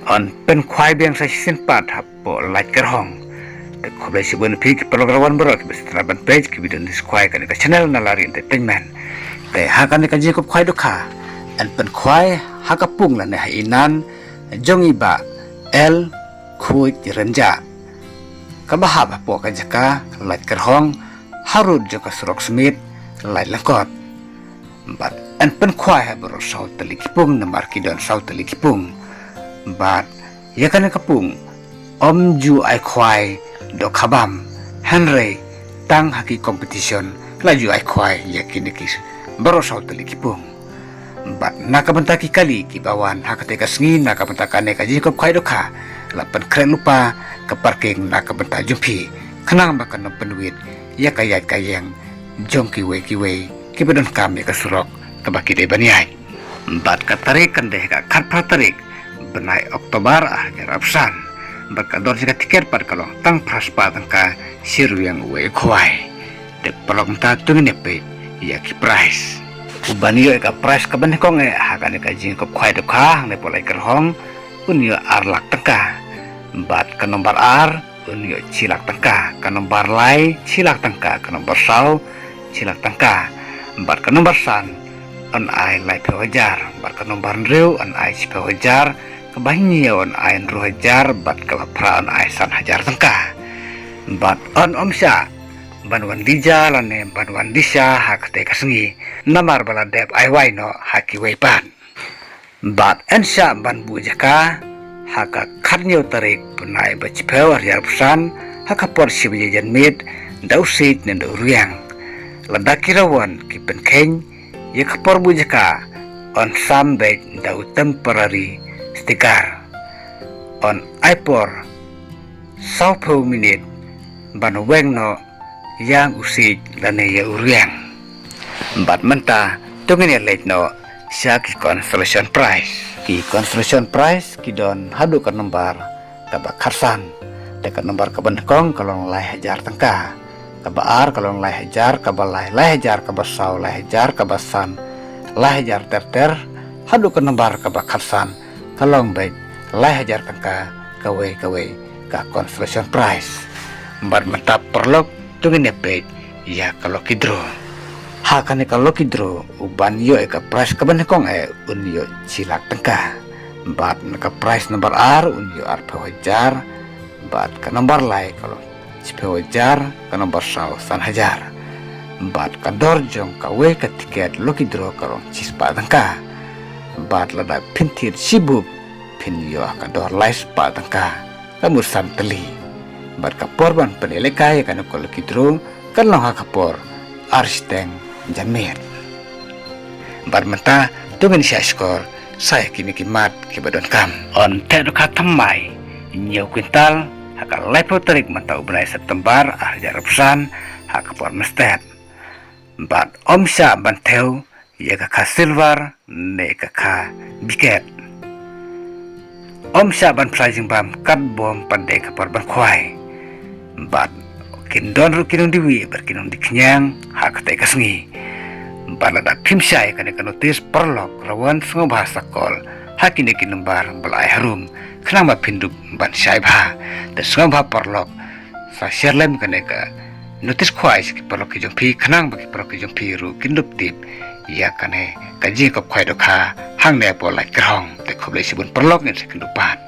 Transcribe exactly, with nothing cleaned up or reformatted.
Yn pynkhwai biang sa shisien pat hapoh Laitkyrhong. Te khublei shibun ïa phi ki paralok ruh baroh kiba sdang ban peit ki video news khwai kane ka channel Nalari Entertainment. Te ha kane ka jingkhop khwai dohkha yn pynkhwai ha ka pung lane ha i nan jong i Bah L Khuid Rynjah, kaba hap hapoh ka jaka Laitkyrhong, harud jong ka surok Smit Laitlangkot. Bad yn pynkhwai ha baroh saw tylli ki pung namar ki don saw tylli ki pung. Bad ïa kane ka pung ym ju ai khwai dohkha bam, hynrei tang ha ki competition la ju ai khwai ïa kine ki baroh saw tylli ki pung. Bad na ka bynta ki kali kiba wan ha katei ka sngi na ka bynta kane ka jingkhop khwai dohkha, la pynkhreh lypa ka parking na ka bynta jong phi, khnang ba kan ym pynwit ïa ka ïaid ka ïeng jong kiwei kiwei kiba donkam ïa ka surok kaba ki dei ban ïaid. Bad ka tarik kan dei ka khatphra tarik bnai October arhajar arphew san. Bad ka dor jong ka tiket pat ka long tang phra spah tyngka shi rwiang uwei u khwai. Te paralok mynta to ngin ïa peit ïa ki prize. Uban ïoh ïa ka prize kaba nyngkong eh ha kane ka jingkhop khwai dohkha hangne hapoh Laitkyrhong, un ïoh ar lak tyngka. Bad ka nombar ar un ïoh shi lak tyngka, ka nombar lai shi lak tyngka, ka nombar saw shi lak tyngka. Bad ka nombar san yn ai laiphew hajar, bad ka nombar hynriew yn ai shiphew hajar, kaba hynñiew yn ai hynriew hajar, bad kaba phra yn ai san hajar tyngka. Bad yn ym shah ban wan dija lane ban wan disa ha katei ka sngi, namar ba la dep ai wai noh ha kiwei pat. Bad yn shah ban buh jaka ha ka khathynñiew tarik bnai ba shiphew arhajar arphew san, ha ka por shi baje janmiet da u siej ne da u rwiang. Lada ki rawon ki pynkheiñ ïa ka por buh jaka, yn sam beit da u temporary sticker. Yn ai por sawphew minit ban weng noh ïa u siej lane ïa u rwiang. Bad mynta to ngin ïa leit noh sha ki consolation prize. Ki consolation prize ki don haduh ka nombar kaba khatsan. Te ka nombar kaba nyngkong ka long lai hajar tyngka, kaba ar ka long lai hajar, kaba lai lai hajar, kaba saw lai hajar, kaba san lai hajar ter ter, haduh ka nombar kaba khatsan ka long beit lai hajar tyngka kawei kawei ka consolation prize. Bad mynta paralok to ngin ïa peit ïa ka lucky draw. Ha kane ka lucky draw uban ïoh ïa ka prize kaba nyngkong eh un ïoh shi lak tyngka. Bad na ka prize nombar ar un ïoh arphew hajar. Bad ka nombar lai ka long shiphew hajar, ka nombar saw san hajar. Bad ka dor jong kawei ka tiket lucky draw ka long shi spah tyngka. Bad lada phin thied shi bup phin ïoh ka dor lai spah tyngka, ka mut san tylli. Bad ka por ban pynïalehkai ïa kane ka lucky draw kan long ha ka por ar shiteng janmiet. Bad mynta to ngin shah shkor sa ïa kine ki mat kiba donkam. Yn theh dohkha thymmai hynñiew kwintal ha ka laiphew tarik mynta u bnai September arhajar arphew san ha ka por mynstep. Bad ym shah ban thew ïa ka kha silver ne ka kha biket. Ym shah ban pynshai jingbam katba ym pat dei ka por ban khwai. Bad kin don ruh ki nongdie wieh bad ki nongdie khñiang ha katei ka sngi. Bad lada phim shai kane ka notice paralok, rawon sngewbha sa call ha kine ki nombar ba la ai harum khnang ba phin dup ban shai bha. Te sngewbha paralok sa share lem kane ka notice khwai sha ki paralok ki jong phi khnang ba ki paralok ki jong phi ruh kin dup tip ïa kane ka jingkhop khwai dohkha hangne hapoh Laitkyrhong. Te khublei shibun paralok, ngin sa ïakynduh pat.